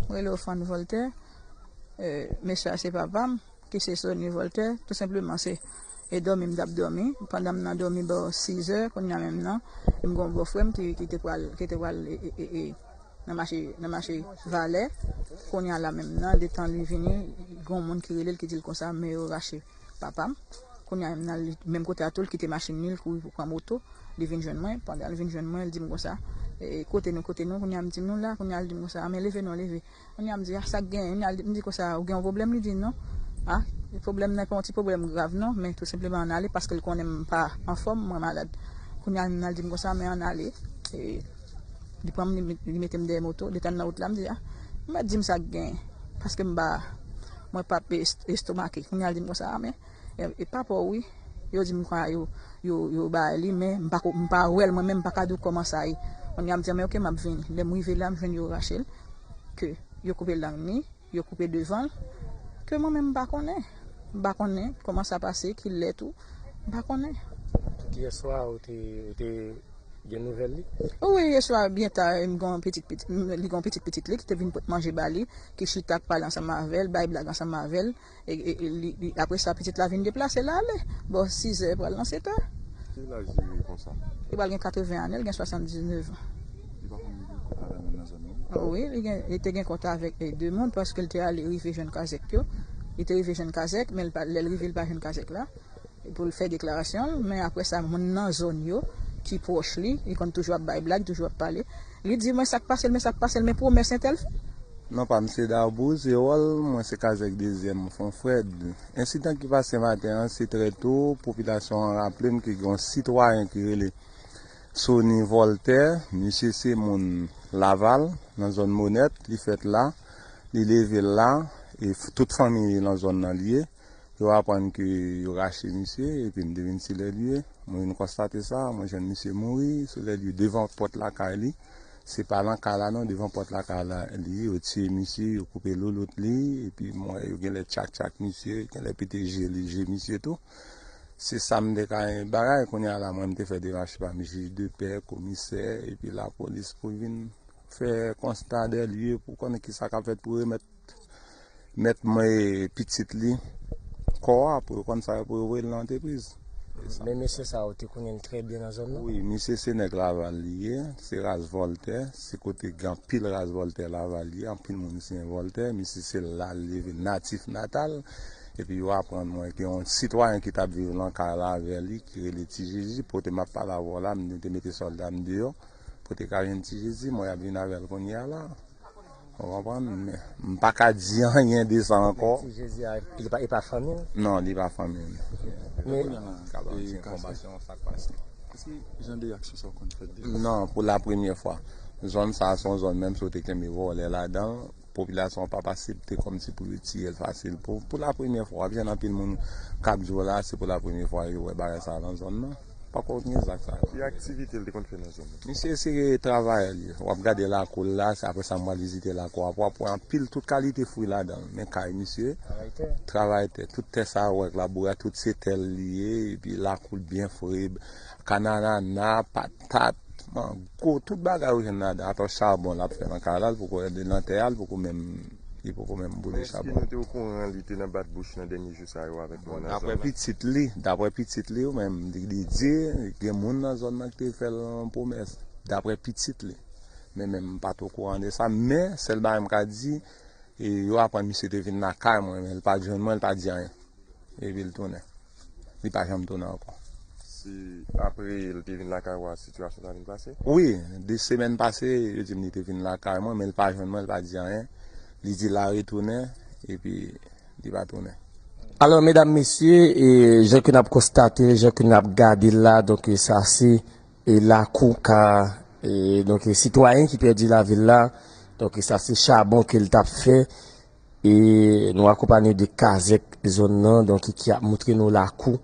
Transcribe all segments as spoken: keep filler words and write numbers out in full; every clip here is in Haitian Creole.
Mwen rele Ofrann Voltaire. E, mesye a se papa m, ki se Sony Voltaire. Tou senpleman, se e dòmi m t ap dòmi. Pandan m nan dòmi bò sizè, kounye a menm nan, m gen yon bòfrè m ki, ki te pral, ki te pral e, e, e, e, nan mache, nan mache Valè. Kounye a la menm nan, detan li vini, gen yon moun ki rele l, ki di l konsa, men yo rache papa m. Kounye a menm nan, li, menm kote a tou, l kite machin li, l kouri pou pran moto. Li vin jwenn mwen. Pandan l vin jwenn mwen, l di m konsa, e, kote nou, kote nou? Kounye a m di m nou la. Kounye a l di m konsa, a men leve non, leve. Kounye a m di, a sa k gen? Kounye a l di, m di konsa, ou gen yon pwoblèm? Li di non. A, pwoblèm nan pa yon ti pwoblèm grav non, men tou senpleman ann ale, paske l konnen m pa anfòm, mwen malad. Kounye a menm nan, l di m konsa, men ann ale. E, li pran m, li met-, li mete m dèyè moto, detan n nan wout la, m di, a, m mèt di m sa k gen, paske m pa, mwen p ap est-, estomake. Kounye a l di m konsa, a men, e, e papa w wi, yo di m kwa yo, yo, yo bay li, men m pa ko, m pa wè l, mwen menm m pa ka di w kòman sa ye. Kounye a m di, a men oke, m ap vini. Lè m rive la, m jwenn yo rache l, ke yo koupe lang li, yo koupe devan l, ke mwen menm m pa konnen. M pa konnen kòman sa pase, kilè tou, m pa konnen. Donk, yè swa, ou te, ou te gen nouvèl li? Wi, yè swa, byen ta, m gen yon pitit, pitit, m, li gen yon pitit, pitit li ki te vin pot manje ba li, ki chita ap pale ansanm avè l, bay blag ansanm avè l. E, e, e li, li, apre sa, pitit la vin deplase l ale. Bò sizè, pral nan setè. Ki laj li ye konsa? Li pral gen katreven ane, li gen swasanndiznèf an. Li pa konn gen kont avè moun nan zòn nan? Wi, li gen, li te gen kont avèk, e, de moun, paske l te ale rive jwenn kazèk yo. Li te rive jwenn kazèk, men l pa, lè l rive, l pa jwenn kazèk la pou l fè deklarasyon l, men apre sa, moun nan zòn yo ki pwòch li, li konn toujou ap bay blag, toujou ap pale. Li di, men sa k pase l, men sa k pase l, men pwomès entèl fè. Non pa m se Darbouze Erol, mwen se kazèk dezyèm Fonfrèd. Ensidan ki pase maten an, se trè to, popilasyon an raple m ke gen yon sitwayen ki rele Sony Voltaire, misye se moun Laval, nan zòn Monèt, li fèt la, li leve la, e f-, tout fanmi li nan zòn nan li ye. Yo aprann ke yo rache misye, epi m te vin sou lè lye. Mwen vin konstate sa, mwen jwenn misye mouri sou lè lye devan pòt lakay li. Se pa nan kay la non, devan pòt lakay la li ye. Yo tiye misye, yo koupe loulout li, epi mwen, yo genlè tchak tchak misye, genlè pete je li, je misye tou. Se sa m te ka bagay, kounye a la, mwen m te fè demach pa m jij de pè, komisè, epi lapolis pou vin fè konsta de lye pou konnen kisa k ap fèt pou remèt mèt mwen pitit li kò a, pou yo konn sa yo pou yo voye l nan antrepriz. Se sa. Men mesye sa yo te konnen l trè byen nan zòn nan? Wi, misye se nèg Laval li ye, se ras Voltaire, se kote gen anpil ras Voltaire Laval li ye, anpil moun se Voltaire, misye se la l leve natif natal, epi yo aprann mwen gen yon sitwayen ki t ap viv nan kay la avè li, ki rele Ti Jezi, kote m ap pale avè w la, m te mete sòlda m deyò, pou te ka jwenn Ti Jezi, mwen ap vin avè l kounye a la. Ou konprann? Men m pa ka di anyen de sa ankò. Ti Jezi a, li pa, li pa fanmi l? Non, li pa fanmi m. Men, kounye a la, e, kazèk, enfòmasyon sa k pase. Èske jan de aksyon sa w konn fèt deja? Non, pou la premyè fwa. Zòn sa a se yon zòn, menm si w te kenbe vòlè ladan l, popilasyon an p ap asepte kòmsi pou yo tiye l fasil. Pou, pou la premyè fwa, w ap jwenn anpil moun k ap di w la, se pou la premyè fwa yo wè bagay sa a nan zòn nan. Pako gen zak sa yo. Ki aktivite l te konn fè nan zòn nan? Misye se travayè li ye. W ap gade lakou l la, se apre sa m pral vizite lakou a. W ap wè anpil tout kalite fwi ladan l. Men kay misye, travay tè. Travay tè. Tout tè sa a w wè k labourat, tout se tè l li ye, epi lakou l byen fre. Kannanana, patat, mango, tout bagay ou jwenn ladan. Atò chabon l ap fè nan kay la, l poko nan tè a, l poko menm Li poko menm boule chabon. Men èske nou te okouran li te nan bat bouch nan dènye jou sa yo avèk moun nan zòn nan? Bon, daprè pitit li, daprè pitit li, ou menm, li, li di, gen moun nan zòn nan ki te fè l yon pwomès, daprè pitit li. Men, men m pa t okouran de sa, men sèl bagay m ka di, e, yo aprann misye te vin lakay mwen, men l pa t jwenn mwen, l pa t di anyen. Epi l tounen. Li pa janm tounen ankò. Se apre l te vin lakay ou a sitiyasyon sa vin pase? Wi, de semèn pase, yo di m li te vin lakay mwen, men l pa jwenn mwen, l pa di anyen. Li di l a retounen, epi li pa tounen. Alò, medam, mesye, e, jan ke n ap konstate, jan ke n ap gade l la, donk, e, sa se, e, lakou ka, e, donk, e, sitwayen ki pèdi lavi l la, donk, e, sa se chabon ke l t ap fè. E nou akonpanye de kazèk zòn nan, donk, ki ap moutre nou lakou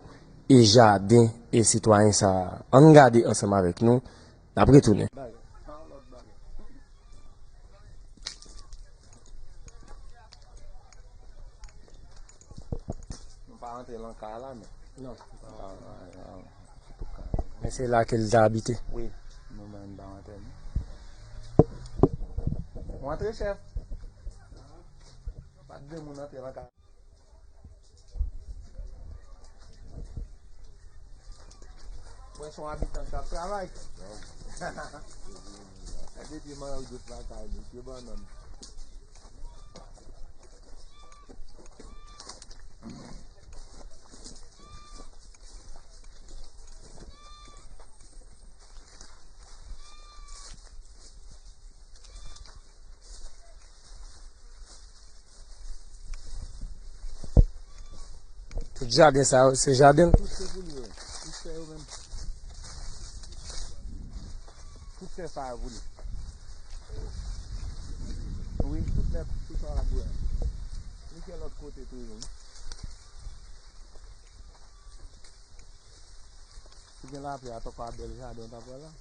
e jaden e sitwayen sa a. Ann gade ansanm avèk nou, n ap retounen. Nou pa rantre nan kay la, men. Non. Ah, ah, ah, antouka. Men se la ke l te abite? Wi. Nou menm, nou pa rantre, non. Ou antre, chèf? Ap gen moun antre nan kay. Mwen se yon abitan k ap travay. Gade pye manraj dous lakay li, pye bannann. Tout jaden sa yo, se jaden l. Tout se pou li, wi. Tout se yo menm. Tout se sa yo pou li. Wi, tout nèt, tout sa la pou li. Li gen lòt kote toujou, wi. Si gen lapli a, tankou a bèl jaden w t ap wè la.